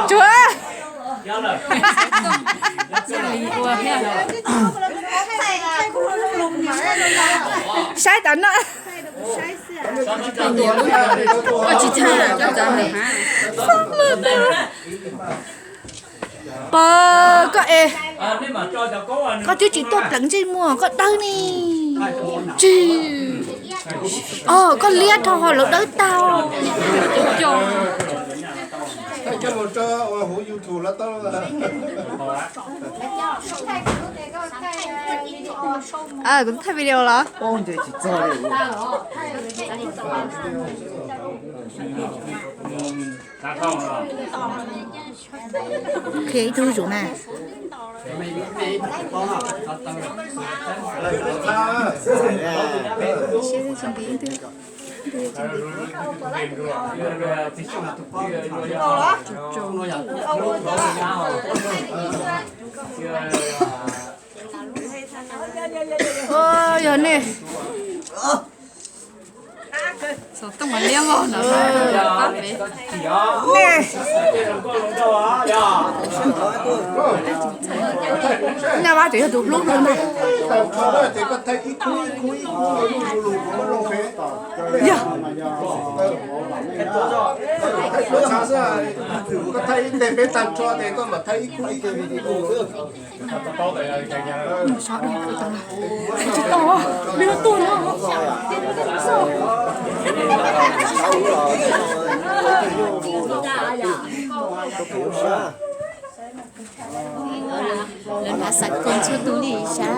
Tsuav. Saib tom no. Pog, koj es, koj twb tsis tuaj pleev ntsej muag koj dawb ne. Tsis, koj liab dhau ho lawv dawb tag. Kuv thaij video los? Ib tug zuj zus na. Yog nej. Xov tooj mas liab vog no. Nej, Nyaj Vab tseem yog tus hlub hlub ntag. Yog. Tsis tau, nws tuaj no. Lawv hnav xav koo txhua tus li sab.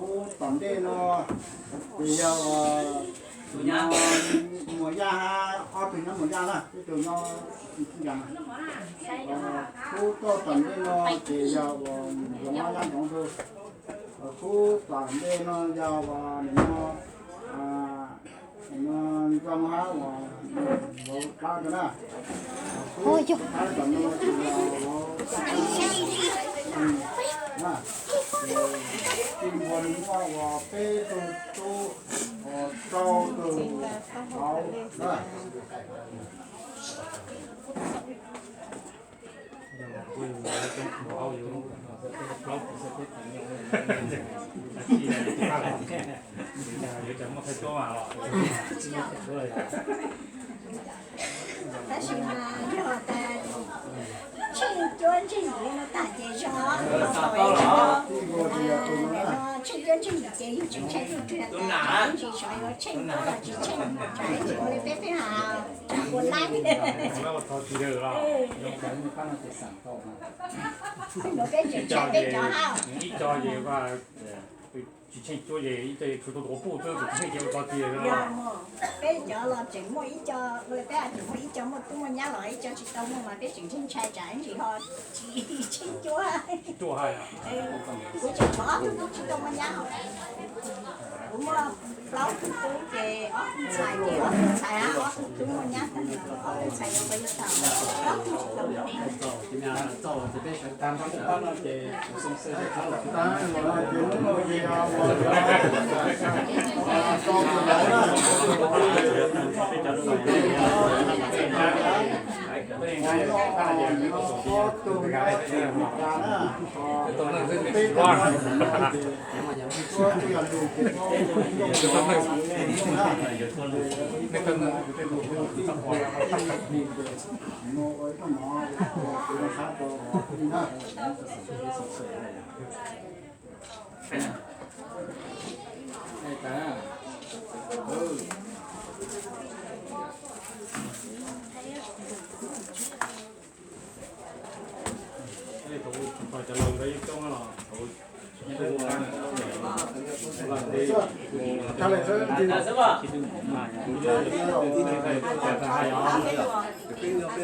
Ub, tom ntej no ces yog tus nyob Muas Yaj, ob tug nyob Muas Yaj na, ib tug nyob Ntxwj Yas. Ub, tuaj tom ntej no ces yog uas Yaj Ntxoov Ntug. Ub, tom ntej no yog uas nim no, nim no Ntxoo hab uas vauv Dlawb ntawd na. Ub, tom no ces yog vauv Dlawb na. Tij Npuag muaj uas peb tug tub, rau tug vauv na. Tab sis mas yog tas tsheej cuab tsheej nyiav no tag ces zoo, tsheej cuab tsheej nyiav ces yus tseem tsheej tug rwg tas ntsis xyov yuav tsheej cuab los tsis tsheej, tsam ib ntsis ua li peb peb has tsam ua laib. Peb tseem ntshai peb cov hab. Tsis tsheej cuab ces ib co tshuav tau tus quas puj xwb, tus tsheej ces ua txog tiag. Yog, peb cov los tseem muaj ib co, peb tseem muaj ib co muaj tub muaj nyab los ib co tsis tau muaj mas peb tseem ntshai ntshai tsam ib ntsis ho tsis tsheej cuab. Kuv tseem tshuav ob tug tub tsis tau muaj nyab. Kuv muaj plaub tug tub ces ob tug ntxhais ces ob tug ntxhais hab ob tug tub muaj nyab tag, ob tug ntxhais yuav pab yuav tau, ob tug tsis tau muaj. Tag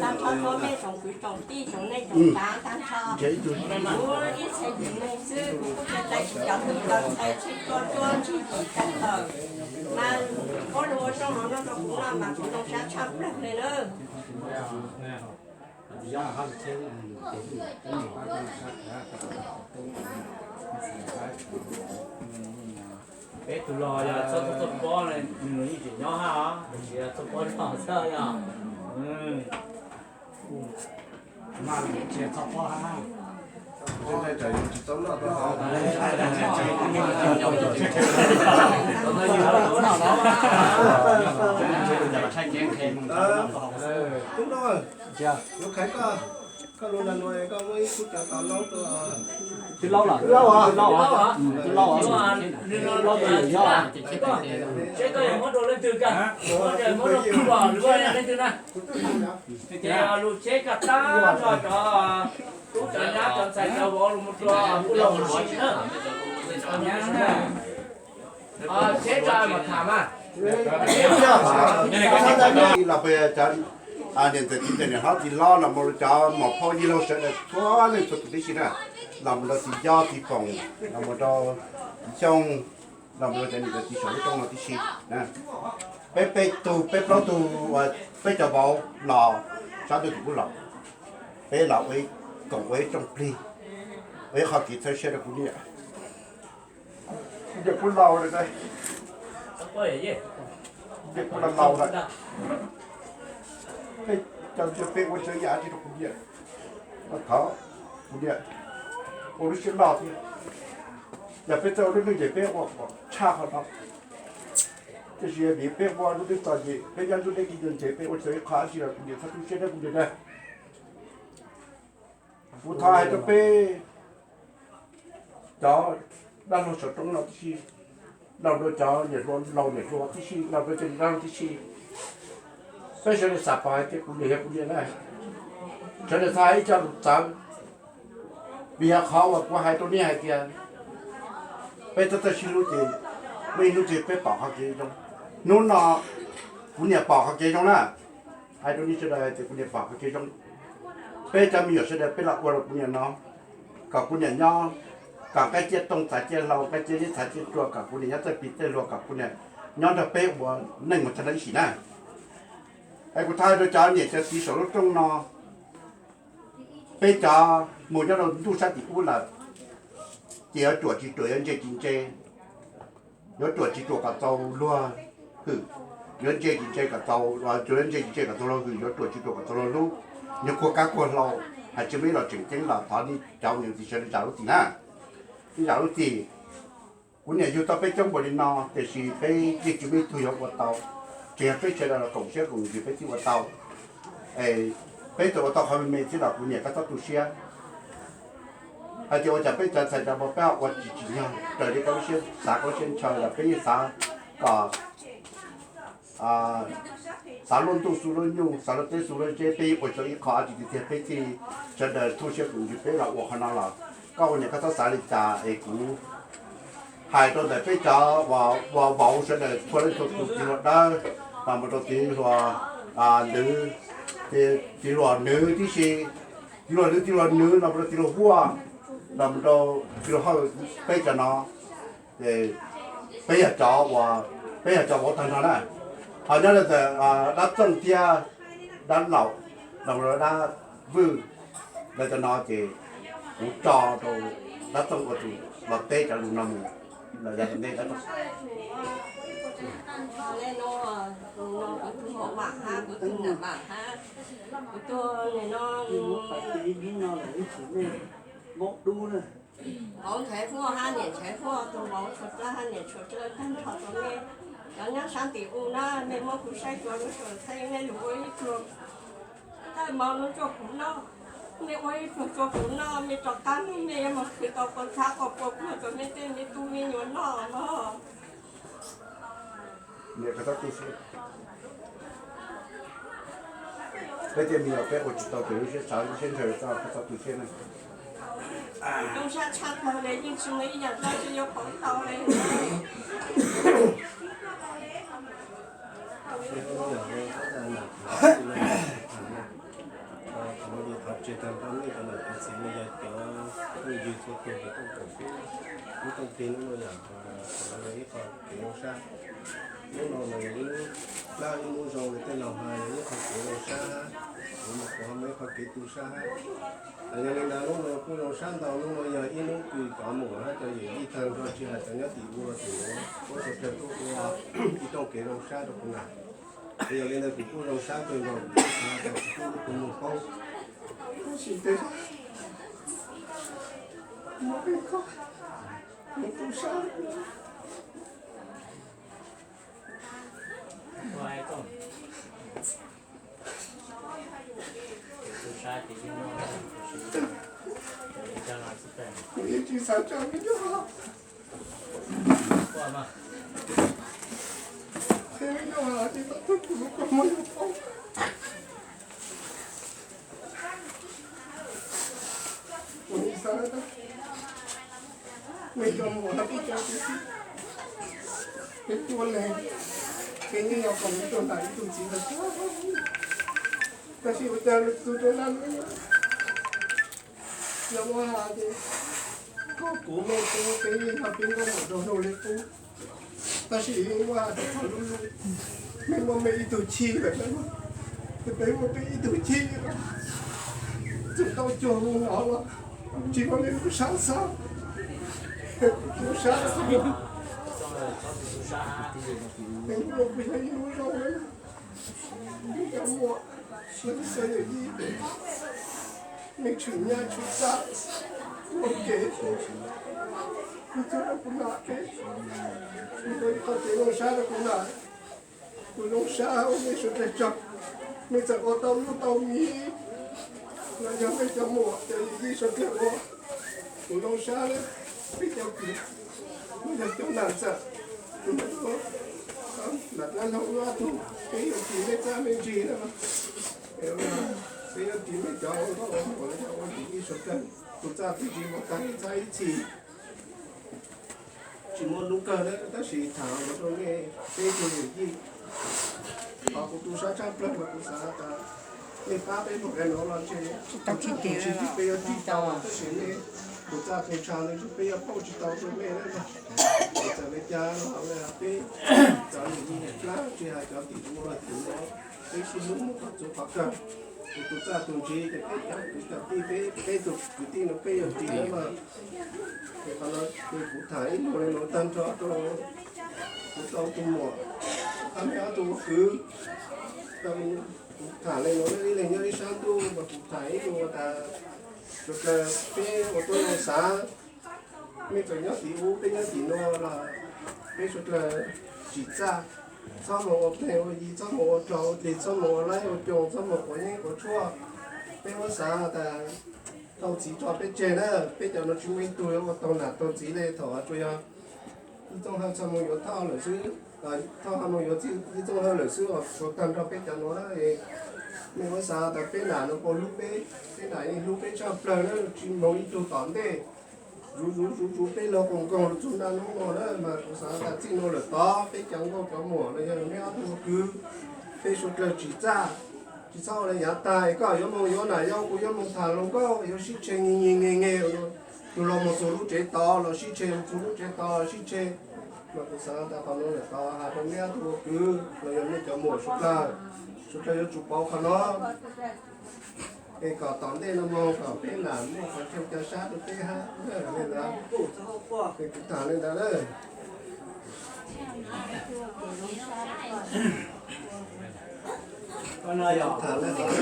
nrho txog mej tsoom kwv tsoom tij tsoom neej tsoom tsav tag nrho, kuv ib txhia yim neeg xwb kuv kuj tsis tau tsis cov tub cov ntxhais tsis tua cua ntsig tsis tau tawm, mas muab lug ua zoo no noj rau kuv noj mas kuv zoo sab tshaj plawg li na. Peb tus los yog txhob txhob pob, nws los yeej tseem nyob hab, tiam sis txhob pob zog xwb yog. Tub Lauj, kuv qhia koj, koj lub nab nua koj muab ib khub cov tau laub rau. Tub Lauj, Tub Lauj, Tub Lauj, Tub Lauj, seb koj yuav muab rau leej twg kag, muab rau muab rau leej twg na. Ces lub tsheb koj tab nrog cov tub cov nyab cov ntxhais cov vauv los mus rau Tub Lauj ua si na. Tsheb rau mas tham mas. Los peb cov niam ntxawm txiv ntxawm niam hlob txiv hlob los mus rau cov muam phauj yij laug sawv daws txhua leej txhua tus tib si na, los mus rau txiv Yob txiv Foom, los mus rau txiv Xyooj, los mus rau cov niam cov txiv saum lub rooj no tib si. Peb peb tug peb plaub tug uas peb cov vauv los sab ntuj tim kuv los, peb los ua ib koom ua ib rooj plig, ua ib qho kev txhawb siab rau kuv niam. Kuv niam kuj laus lawm, kuv niam kuj laus laus lawm. Peb cov ntawd peb ua txhua yam tsis rau kuv niam, thov kuv niam ua lub siab loj thiab. Yog peb txawj ua lub neej ces peb ua kom tshaj qhov no. Tiam sis vim peb ua lub neej txom nyem, peb nyob ntuj deb kev ncaj ncees, peb ua txhua ib qho dab tsi los kuv niam txhob tu siab rau kuv niam na. Kuv thov hais rau peb cov dab laug saum roob no tib si, los rau cov niam hluas laus niam hluas tib si, los rau cov niam dab laug tib si, peb sawv daws xav pom hais tias kuv niam yog kuv niam na, sawv daws txhob hais ib co lus txawv. Vim yog qhov uas kuv hais rau nej hais tias peb txawj txawj sib hlub ces muaj ib hnub twg peb pom qhov kev zoo. Hnub no kuv niam pom qhov kev zoo na, hais rau nej sawv daws hais tias kuv niam pom qhov kev zoo. Peb cov me nyuam sawv daws peb los ua rau kuv niam no, kom kuv niam nyob, kom nqaij ciaj tooj txav ciaj hlau, nqaij ciaj zeb txav ciaj rua, kom kuv niam nyob txawj plig txawj hlua, kom kuv niam nyob nrog peb ua neej mus txog ib sim na. Es kuv thov hais rau cov niam cov txiv saum lub rooj no, peb cov mus nyob rau ntuj sab tim ub lawm, ces yuav ruam tsis ruam, yuav ntse tsis ntse, yuav ruam tsis ruam kom txaus luag hwm, yuav ntse tsis ntse kom txaus, yuav ntse tsis ntse kom txaus luag hwm, yuav ruam tsis ruam kom txaus luag hlub. Nyob kuag kab kuag hlau, hais tsis muaj ib los tseem ceeb los thov nej cov niam txiv sawv daws zam lub txim na, nej zam lub txim. Kuv niam yug tau peb coob npaum li no tiam sis peb yeej tsis muaj ib tug yuav ua tau, tsuas yog peb sawv daws los koom siab koom ntsws peb thiaj ua tau. Es peb txawm ua tau qhov me me xwb los kuv niam koj txhob tu siab. Hais tias ua cas peb cov ntxhais cov vauv peb ho ua tsis tsim nyog raws li koj lub siab xav koj lub siab ntshaw los peb yeej xav kom xav luaj ntuj xu luaj nyuj, xav luaj teb xu luaj zeb, peb yeej ua tau ib qho dab tsi tiag tiag peb thiaj sawv daws thooj siab koom ntsws peb los ua qhov no los koj ua niam koj txhob xav li cas es kuv hais rau ntawm peb cov uas vauv sawv daws txhua leej txhua tus, txiv hluas dawb los mus rau txiv hluas lwv, txiv hluas nws tib si, txiv hluas lwv txiv hluas nws los mus rau txiv hluas huaj, los mus rau txiv hluas hawj, peb cov no ces peb yog cov uas, peb yog cov vauv tag nrho na. Ho nyob rau ntawm dab txooj thiab dab laum los mus rau dab vwj, lawv cov no ces kuv tso rau dab txooj ua tus los teb cov lus no mus, los yog tus ntej dab txooj. Kuv tuag nim no, kuv tuag nim no, kuv vauv Nchaiv Huaj hab niam Nchaiv Huaj, tus vauv Tshuas Dlawg hab niam Tshuas Dlawg tag nrho rau nej cov nyob sab ntim u na, mej muab kuv saib tsuas lub suam txheej mej lug ua ib pluag tawj mov nuav rua kuv noj, mej ua ib pluag rua kuv noj, mej rov qab mej yuav moog khwv tau quas txhab quas pua pluag rua mej tej mej tub mej nyuam noj mog. Peb tej me nyuam peb ua tsis tau tes lub siab xav lub siab ntshaw txoj koj txhob tu siab na. Zoo sab tshaj plaws le, yeej tsis muaj ib yaam dlaab tsi yuav pov tau le. Thov tsev tag nrho nej cov nam cov txiv, nej yog cov phooj ywg txhua tus es koom hlub, ib txoj kev hlub no yog ib qho kev zoo sab. Hnub no nws yog ib hnub plab ib hnub zoo, tej laus hais yog ib qho kev zoo sab. Mus qhov muaj ib qhov kev tu sab hab. Yog li ntawd hnub no kuj zoo sab ntau, hnub no yog ib hnub kws cov muam hab cov yawm yij tag nrho tsis hais cov nyob tim ub los tim nuav, kuj sawv daws tuaj ua ib rooj kev zoo sab rau kuv nam. Yog li ntawd kuv kuj zoo sab kawg nkaus, kuv kuj xav tas kuv kuj lub kua muag poob. Tab sis tej zaum muaj peb koj, kuv tu sab. Kuv yeej tsis xav tso me nyuam, me nyuam ces tau tuag kuv lub kua muag yuav poob. Kuv yeej xav tas nej cov muam hab peb cov kwv tij, peb tuaj leej, peb yeej yog qhov muag tuag nram ib tug txiv ntawd, tab sis ua cas lwm tus rau naj lub yog muaj has ces koj kuv mej peb, peb yeej yog peb nkauj muam nraug nraug li qub. Tab sis muaj has tas txog lub lub, mej muaj mej ib tug chij lawm, ces peb muaj peb ib tug chij, txawm tau cuag mus no los tsis muaj mej lub sab xav, lub sab xav, peb muaj kuj yog ib lub zoo na. Cov muam, cov yawm yij, mej tshwm nyaj tshwm txaj ua kev, kuv txhua rau kuv nam peb, kuv tau ib qho kev zoo sab rau kuv nam. Kuv zoo sab ua mej suav dlawg tsaug, mej txawm ua tau lub tau miv los yog mej cov muam cov yawm yij suav dlawg ua, kuv zoo sab. Peb cov kwv, mej yog cov nam txawm, kuv nam dab laug ub ob tug, peb yuav tis mej txaj mej ntsig na, peb yuav tis mej cov nkauj muam los yog ua yawm yij suav dlawg, tus txaj tus ntsig mus tag ib txhab ib txhis. Tsis muaj lub kawg na, tab sis tham los rau nej peb tug yawm yij, qhov kuv tu sab tshaj plawg mas kuv xav tas nej pab peb mus qe nuav los ntshe tus txaj tus ntshis twb peb yuav tig tau, tab sis nej tus txaj tus ntshis no ntshe peb yuav pauj tsis tau rau nej na. Txawm li cas los peb cov yawm yij plab tsis hais cov tim ub los tim nuav, peb sib hlub mus qhov txug qhov kawg. Kuv tus txaj tus ntshis ces peb cov kwv cov tij, peb tug kwv tij no peb yuav tig na mas. Ces qhov no ces kuv tham ib lus li no tag nrho rau kuv tau tus muam, hab mej ob tug ua kwv. Kuv tham li no ib leeg nyob ib sab ntuj mas kuv tham ib lus tas, suav dlawg peb ua tub zoo xav, mej txawm nyob tim ub peb nyob tim nuav los peb suav dlawg tsim txaj, txhob moog ua pleg ua yi, txhob moog ua rog ua dlig, txhob moog ua laib ua coog, txhob moog quav yeeb quav tshuaj. Peb muab xav tas tau txiv tso peb tseg na, peb cov no tsis muaj ib tug yuav ua tau nam tau txiv le thaum tsuas yog Ib Txooj Hawj txhaj moog yuav Thoj lawm xwb, Thoj txhaj moog yuav Ib Txooj Hawj lawm xwb, tsuas tag nrho peb cov nuav na. Mej muab xav tas peb nam no puas hlub peb, peb nam yeej hlub peb tshaj plawg na, tsis moog ib tug tom ntej. Zuv zuv zuv zuv peb lug qoo nkoog lug txug naj nub no na, mas kuv xav tas txij nuav lawm tod peb cov nkauj cov muam los yog mej ob tug ua kwv, peb suav dlawg tsim txaj, tsis txhob ua le yav tag koj yuav moog yuav nam yau, kuv yuav moog tham hluas nkauj, yuav sib tshe nge nge nge nge, tug los moog txug lub tsev tod los sib tshe, moog txug lub tsev tod los sib tshe. Mas kuv xav tas qhov nuav lawm tod has rua mej ob tug ua kwv los yog mej cov muam suav dlawg, suav dlawg yuav tsum paub qhov nuav. Es kom tom ntej no moog kom peb nam muaj qhov chaw ca sab rua peb hab. Es kuv tham le ntawd na. Koj no yog tham le ntawd.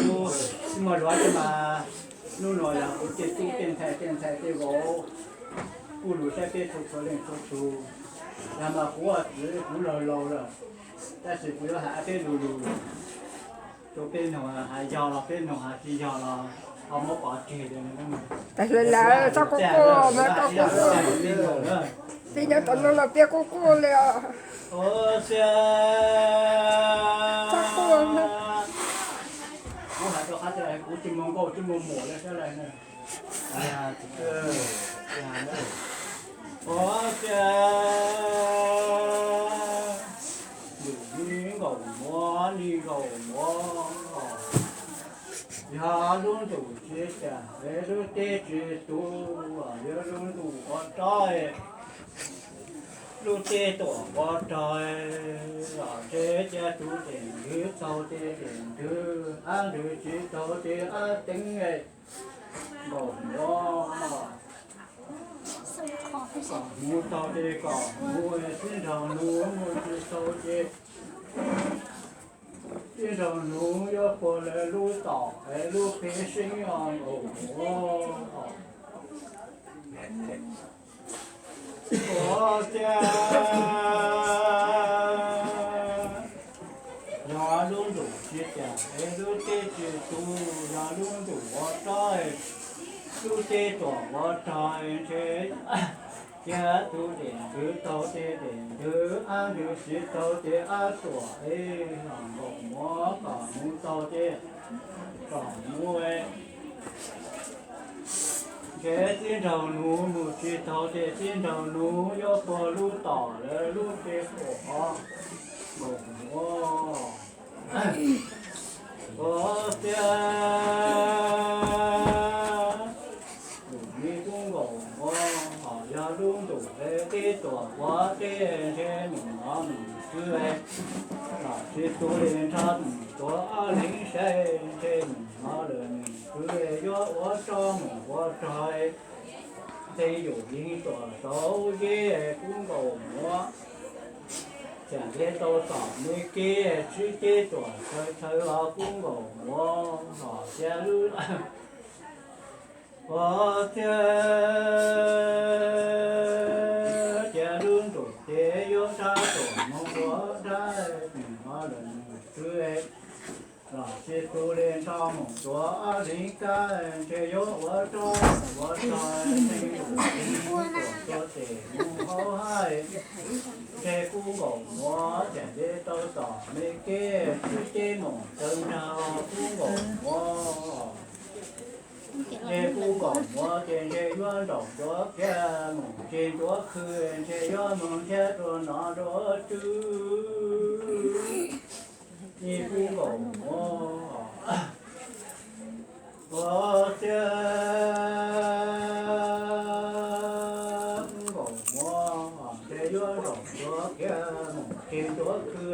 Tsis muaj luag mas, nub no yog kuv tej tub tej ntxhais tej ntxhais tej vauv, kuj lug saib peb txhua txhua leej txhua tug. Yog mas kuv ua txiv kuv laug laug lawm, tab sis kuv yuav has peb lug lug rua peb noog, has yog los peb noog, has tsis yog los ho muab pov tseg. Tas lawv txhob quaj quaj mas, txhob quaj quaj. Peb nyob tom no los peb quaj quaj li os. Txhob quaj. Kuv has rua qab tas kuv tsis muaj nkauj tsis muaj muam le sab le na. Ua cas ntuj li nkaus muag li nkaus muag, yog lub ntuj tsis cas, lub teb tsis tu, yog lub ntuj ua rog. Lub teb tuam ua rog, los ntshe cia tus diam ntws taug ces diam ntws, ab ntws tsis taug ces ab teev, nkaum mus, kom hmuv taug ces kom hmuv, txij nraug nus mus tsis taug ces txij nraug nus yuav puag lawv lub tom es lub peb seeb os, nkaum mus. Ua tiag, yog lub ntuj tsis tiag es lub teb tsis tu, yog lub ntuj ua rog, lub teb tuam ua rog ntshe cia tus diam ntws taug ces diam ntws, ab ntws tsis taug ces ab tuam es, nkaum mus, kom hmuv taug ces kom hmuv. Ntshe txij nraug nus mus tsis taug ces txij nraug nus yuav puag lub tom lawv lub peb puam, nkaum mus. Ua tiag, tus me kub nkaus ua, ho yog lub ntuj es teb tuam ua teb ntshe mus no mus xwb, los tsis tu li nrho mus tuav ob leeg saib ntshe mus no lawm mus xwb, yuav ua rog mus ua rog, ntev yus yeej tuam saud zeb kub nkaus ua. Txawm nce tau tom me kev tsib ceb tuam chaw chaw los kub nkaus ua, ho cia lub, ua tiag, cia lub ntuj ces yuav rab tuam mus ua rab, mus no lawm mus xwb, los tsis tu li nrho mus tuav ob leeg kab ntshe yuav ua rog ua rog, ntev yus yeej tuam tuav tes mus hauv hav, ntshe kub nkaus ua. Txawm nce tau tom me kev tsib ceb mus chaw nrag kub nkaus ua, ntshe kub nkaus ua ces ntshe yuav nraum ncuav kiag mus tsis ncuav khw, ntshe yuav mus nrhiav rau nom rau tswb, yeej kub nkaus ua. Ua tiag, kub nkaus ua, ntshe yuav nraum ncuav kiag mus tsis ncuav khw,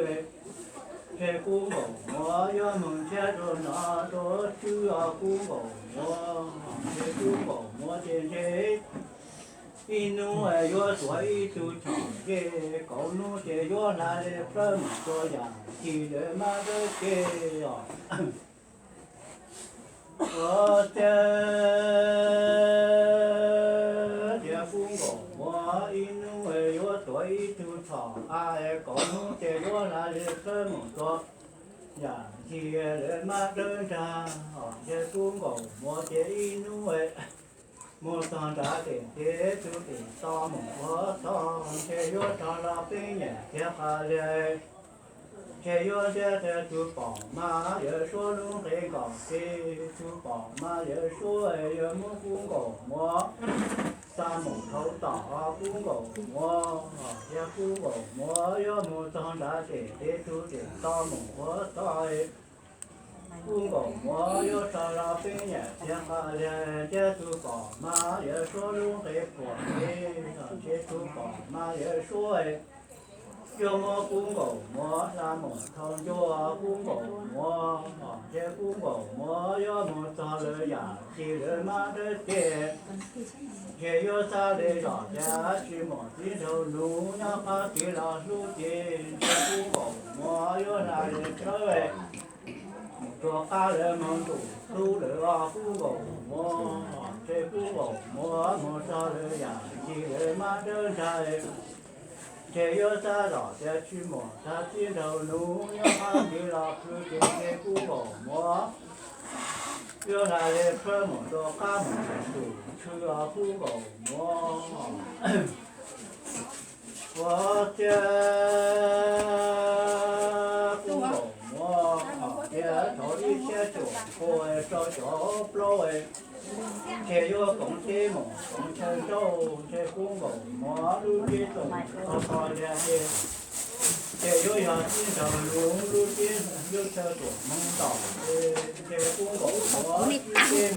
ntshe kub nkaus ua yuav mus nrhiav rau nom rau tswb os, kub nkaus ua, ntshe kub nkaus ua ces ntshe ib hnub yuav tuav ib tug chom, ces kaum hnub ces yuav hla li plawb mus tua yam ci lawv mab dawb ces os. Ua tiag, tias kub nkaus ua ib hnub yuav tuav ib tug chom, a kaum hnub ces yuav hla li plawb mus tua yam ci lawv mab dawb nrag os. Ntshe kub nkaus ua ces ib hnub mus txog nrad ces ntshe tus tim to mus ua txog, ntshe yuav rho los peb nyam thiab qas liag, ntshe yuav ntiab tias tus pom mas yawm suab lub nqe nkaus ces tus pom mas yawm suab yuav muab kub nkaus ua xa mus dhau tom kub nkaus ua, thiab kub nkaus ua yuav mus txog nrad ces ntshe tus tim to mus ua txog, kub nkaus ua yuav rho los peb nyam thiab qas liag, thiab tus pom mas yawm suab lub nqe puam ces ntshe tus pom mas yawm suab yuav muab kub nkaus ua hla mus dhau ncua kub nkaus ua, thiab kub nkaus ua yuav mus txog lawv yam ci lawv mab dawb ces ntshe yuav xav li zom tias tsis muaj txiv nraug nus nyob qab kev los hlub ces ntshe kub nkaus ua yuav hla li plawb mus rau qab lawv moog ntuj hlub lawm os, kub nkaus ua, ntshe kub nkaus ua mus txog lawv yam ci lawv mab dawb nrag, ntshe yuav xav zom tias tsis muaj tag txiv nraug nus nyob qab kev los plawb ces ntshe kub nkaus ua yuav hla li plawb mus rau qab moog ntuj tshwm os, kub nkaus ua. Ua tiag, kub nkaus ua, tias thaum ib txhiab cuaj pua rau caum plaub, ntshe yuav koom teb mus koom chaw nrauj, ntshe kub nkaus ua lub teb txoos tau tau liag ces, ces yuav yog txiv nraug nus lub teb lub chaw tuam moog ntaus, ntshe kub nkaus ua lub teb